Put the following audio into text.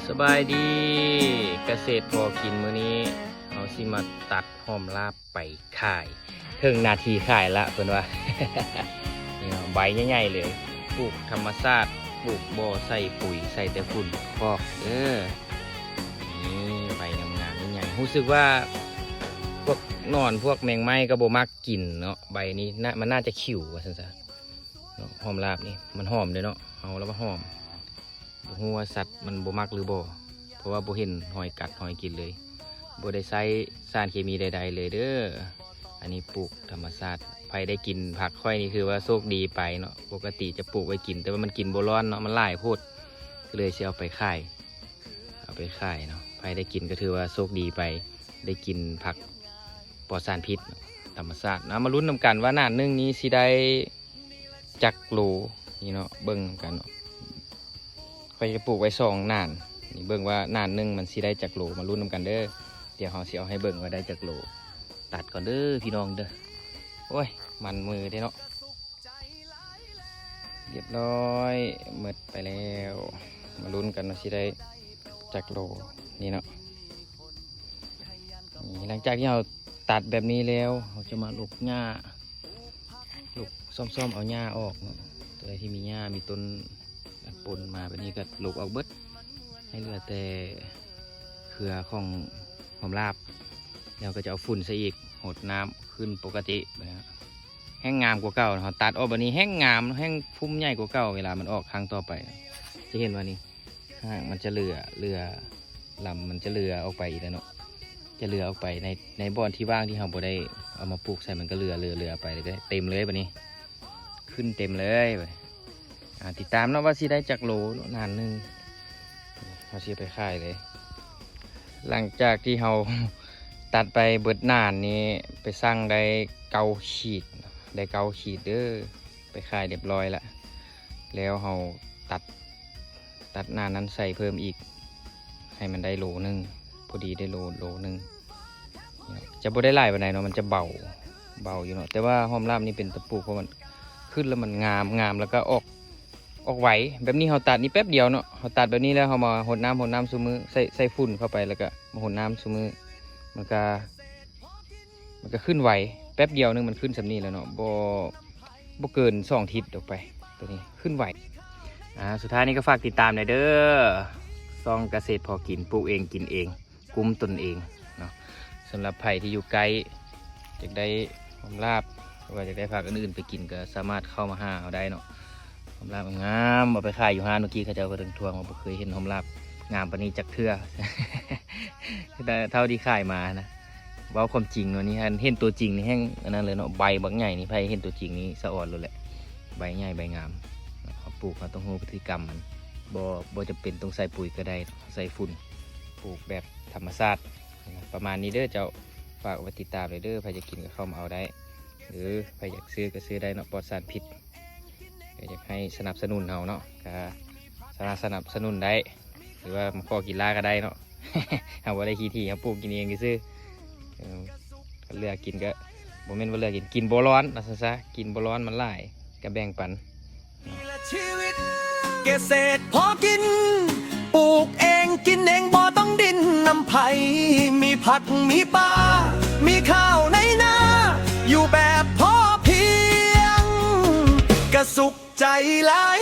ສະບາຍດີ ກະເສດພໍກິນ ມື້ນີ້ເຮົາຊິມາຕັດຫອມລາບໄປຂາຍ ເຖິງໜ້າທີ່ຂາຍລະເພິ່ນວ່າ ນີ້ເນາະ ໃບໃຫຍ່ໆເລີຍ ປູກທຳມະຊາດ ປູກບໍ່ໃສ່ປຸຍ ໃສ່ແຕ່ຝຸ່ນຄອກເດີ ນີ້ໃບງາມໆໃຫຍ່ໆ ຮູ້ສຶກວ່າພວກໜອນພວກແມງໄມ້ກໍບໍ່ມັກກິນເນາະ ໃບນີ້ນະ ມັນໜ້າຈະຂິວວ່າຊັ້ນຊະເນາະ ຫອມລາບນີ້ ມັນຫອມເດ້ເນາະ ເຮົາລະວ່າຫອມ. ບໍ່ຮູ້ວ່າສັດມັນບໍ່ມັກຫຼືບໍ່ ເພາະວ່າບໍ່ເຫັນຮອຍກັດຮອຍກິນເລີຍ ບໍ່ໄດ້ໃຊ້ສານເຄມີໃດໆເລີຍເດີ ອັນນີ້ປູກທຳມະຊາດ ໃຜໄດ້ກິນຜັກຂ້ອຍນີ້ຖືວ່າໂຊກດີໄປເນາະ ປົກກະຕິຈະປູກໄວ້ກິນ ແຕ່ວ່າມັນກິນບໍ່ລ້ອນເນາະ ມັນຫຼາຍໂພດ ກໍເລີຍຊິເອົາໄປຂາຍ ເອົາໄປຂາຍເນາະ ໃຜໄດ້ກິນກໍຖືວ່າໂຊກດີໄປ ໄດ້ກິນຜັກປອດສານພິດ ທຳມະຊາດ ເອົາມາລຸ້ນນຳກັນວ່າໜ້ານໜຶ່ງນີ້ຊິໄດ້ ຈັກໂລນີ້ເນາະ ເບິ່ງນຳກັນເນາະ ຂ້ອຍຈະປູກໄວ້ສອງໜ້ານ ນີ້ເບິ່ງວ່າໜ້ານໜຶ່ງມັນຊິໄດ້ຈັກໂລ ມາລຸ້ນນຳກັນເດີ ດຽວເຮົາຊິເອົາໃຫ້ເບິ່ງວ່າໄດ້ຈັກໂລ ຕັດກ່ອນເດີພີ່ນ້ອງເດີ ໂອ້ຍ ມັນມືເດ້ເນາະ ຮຽບຮ້ອຍ ໝົດໄປແລ້ວ ມາລຸ້ນກັນວ່າຊິໄດ້ຈັກໂລ ນີ້ເນາະ ນີ້ ຫຼັງຈາກທີ່ເຮົາຕັດແບບນີ້ແລ້ວ ເຮົາຈະມາຫຼົກຫຍ້າ ຫຼົກ ຊ້ອມໆເອົາຫຍ້າອອກເນາະ ຕົວໃດທີ່ມີຫຍ້າ ມີຕົ້ນປົນມາແບບນີ້ກໍຫຼົກອອກເບິດ ໃຫ້ເຫຼືອແຕ່ເຄືອຂອງຫອມລາບ ແລ້ວກໍຈະເອົາຝຸ່ນໃສ່ອີກ ຫົດນ້ຳຂຶ້ນປົກກະຕິ ແຮ່ງງາມກວ່າເກົ່າ ເຮົາຕັດອອກແບບນີ້ແຮ່ງງາມ ແຮ່ງພຸ່ມໃຫຍ່ກວ່າເກົ່າ ເວລາມັນອອກຄັ້ງຕໍ່ໄປ ຈະເຫັນວ່ານີ້ ຫາກມັນຈະເຫຼືອ ເຫຼືອ ລຳມັນຈະເຫຼືອອອກໄປອີກແລ້ວເນາະ ຈະເຫຼືອອອກໄປໃນ ໃນບ່ອນທີ່ວ່າງທີ່ເຮົາບໍ່ໄດ້ເອົາມາປູກໃສ່ ມັນກໍເຫຼືອ ເຫຼືອ ເຫຼືອໄປເລີຍ ເຕັມເລີຍບາດນີ້ ຂຶ້ນເຕັມເລີຍ ອ່າ ຕິດຕາມເນາະວ່າຊິໄດ້ຈັກໂລເນາະ ໜ້ານໜຶ່ງ ເຮົາຊິເອົາໄປຂາຍເລີຍ ຫຼັງຈາກທີ່ເຮົາຕັດໄປເບິດໜ້ານນີ້ ໄປຊັ່ງໄດ້ເກົ້າຂີດ ໄດ້ເກົ້າຂີດເດີ ໄປຂາຍຮຽບຮ້ອຍລະ ແລ້ວເຮົາຕັດ ຕັດໜ້ານນັ້ນໃສ່ເພີ່ມອີກ ໃຫ້ມັນໄດ້ໂລໜຶ່ງ ພໍດີໄດ້ໂລ ໂລໜຶ່ງ ຈະບໍ່ໄດ້ຫຼາຍປານໃດເນາະ ມັນຈະເບົາ ເບົາຢູ່ເນາະ ແຕ່ວ່າຫອມລາບນີ້ເປັນຕາປູກ ເພາະມັນຂຶ້ນແລ້ວມັນງາມ ງາມ ແລ້ວກໍອອກ ອອກໄວ ແບບນີ້ເຮົາຕັດນີ້ແປັບດຽວເນາະ ເຮົາຕັດແບບນີ້ແລ້ວເຮົາມາຫົດນ້ຳ ຫົດນ້ຳຊຸມື້ ໃສ່ ໃສ່ຝຸ່ນເຂົ້າໄປ ແລ້ວກໍມາຫົດນ້ຳຊຸມື້ ມັນກໍ ມັນກໍຂຶ້ນໄວ ແປັບດຽວໜຶ່ງມັນຂຶ້ນສ່ຳນີ້ແລ້ວເນາະ ບໍ່ ບໍ່ເກີນສອງອາທິດອອກໄປ ໂຕນີ້ຂຶ້ນໄວ ອ່າ ສຸດທ້າຍນີ້ກໍຝາກຕິດຕາມແດ່ເດີ ຊ່ອງກະເສດພໍກິນ ປູກເອງກິນເອງ ກຸ້ມຕົນເອງເນາະ ສຳລັບໃຜທີ່ຢູ່ໃກ້ ຢາກໄດ້ຫອມລາບ ຫຼືວ່າຢາກໄດ້ຜັກອື່ນໆໄປກິນ ກໍສາມາດເຂົ້າມາຫາເຮົາໄດ້ເນາະ ຫອມລາບງາມ ເອົາໄປຂາຍຢູ່ຮ້ານ ເມື່ອກີ້ເຂົາເຈົ້າກໍເຖິງທວງວ່າບໍ່ເຄີຍເຫັນຫອມລາບງາມປານນີ້ຈັກເທື່ອ ແຕ່ເທົ່າທີ່ຂາຍມານະ ເວົ້າຄວາມຈິງເນາະ ນີ້ ເຫັນຕົວຈິງນີ້ແຮ່ງອັນນັ້ນເລີຍເນາະ ໃບບັກໃຫຍ່ນີ້ ໃຜເຫັນຕົວຈິງນີ້ສະອອນໂລດແຫຼະ ໃບໃຫຍ່ໃບງາມ ເຮົາປູກເຮົາຕ້ອງຮູ້ພຶດຕິກຳມັນ ບໍ່ ບໍ່ຈຳເປັນຕ້ອງໃສ່ປຸຍກໍໄດ້ ໃສ່ຝຸ່ນ ປູກແບບທຳມະຊາດ ປະມານນີ້ເດີເຈົ້າ ຝາກໄວ້ຕິດຕາມເດີ ໃຜຢາກກິນກໍເຂົ້າມາເອົາໄດ້ ຫຼືໃຜຢາກຊື້ກໍຊື້ໄດ້ເນາະ ປອດສານພິດ ກໍຢາກໃຫ້ສະໜັບສະໜູນເຮົາເນາະ ກໍສາມາດສະໜັບສະໜູນໄດ້ ຫຼືວ່າມາຂໍກິນລາກໍໄດ້ເນາະ ເຮົາບໍ່ໄດ້ຂີ້ຖີ່ ເຮົາປູກກິນເອງຊື່ໆ ເອີ ເລືອກກິນກໍບໍ່ແມ່ນວ່າເລືອກກິນ ກິນບໍ່ຮ້ອນວ່າຊັ້ນຊະ ກິນບໍ່ຮ້ອນມັນຫຼາຍ ກໍແບ່ງປັນ ຊີວິດກະເສດພໍກິນ ປູກເອງກິນເອງບໍ່ຕ້ອງດິ້ນນຳໃຜ ມີຜັກມີປາ ມີຂ້າວໃນນາ ຢູ່ແບບພໍພຽງ ກະສຸກໃຈຫຼາຍ